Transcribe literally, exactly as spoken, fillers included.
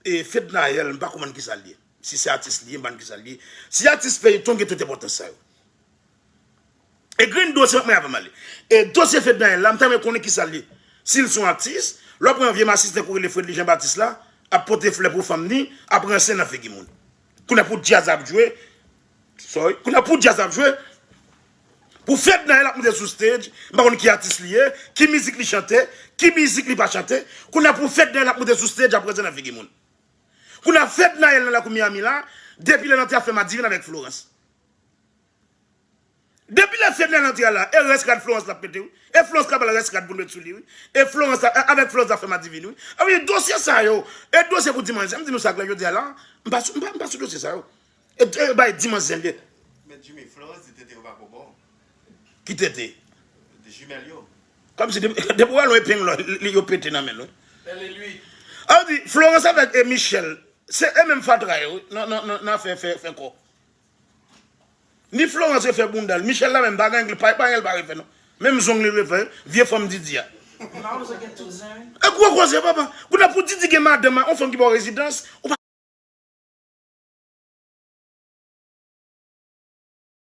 E Fednaelle, m pa konprann kisa l ye. Si se atis li ye, m pa konn kisa l ye. Si atis feyton gen tout enpòtans sa yo. E grenn dosye mwen avè m ale. E dosye Fednaelle la, m ta renmen konnen kisa l ye. Si l se yon atis, lè w pran vye masisten kou rele Fredly Jean Baptiste la, ap pote flè pou fanm ni, ap ranse nan figi moun. Kounye a pou djaz ap jwe, sorry, kounye a pou djaz ap jwe, pou Fednaelle ap monte sou stage, m pa konn ki atis li ye, ki mizik li chante, ki mizik li pa chante, kounye a pou Fednaelle ap monte sou stage ap ranse nan figi moun. Kounye a Fednaelle nan lakou Miami la, depi lè l antre afè madivin avèk Florence. Depi lè Fednaelle antre a la, e rès rad Florence l ap pete wi. E Florence ka ba l rès rad pou l met sou li wi. E Florence, a- avèk Florence afè madivin wi. A wi, dosye sa yo, e dosye pou dimanch, m di nou sa klè jodi a la, m pa sou, m pa, m pa sou dosye sa yo. E, e bay dimanch zen li. Men Jimmy, Florence di tete yo pa bon bon. Ki tete? Jimèl yo. Kòmsi depi depi w wè l yon epeng lò, li yo pete nan men l wi. Bèl e lwi. A di, Florence avèk e Michel, se e menm fatra yo wi, nan, nan, nan, nan fè, fè, fè kò. Ni Florence refè bounda l, Michel la menm pa gen, pa, pa gen l pa refè non. Menm zong li refè, vye fanm Didi a. Mwen pa bezwen gen tout zen wi. E gwo koze papa, kounye a pou Didi gen madanm a, yon fanm ki ba w rezidans, ou pa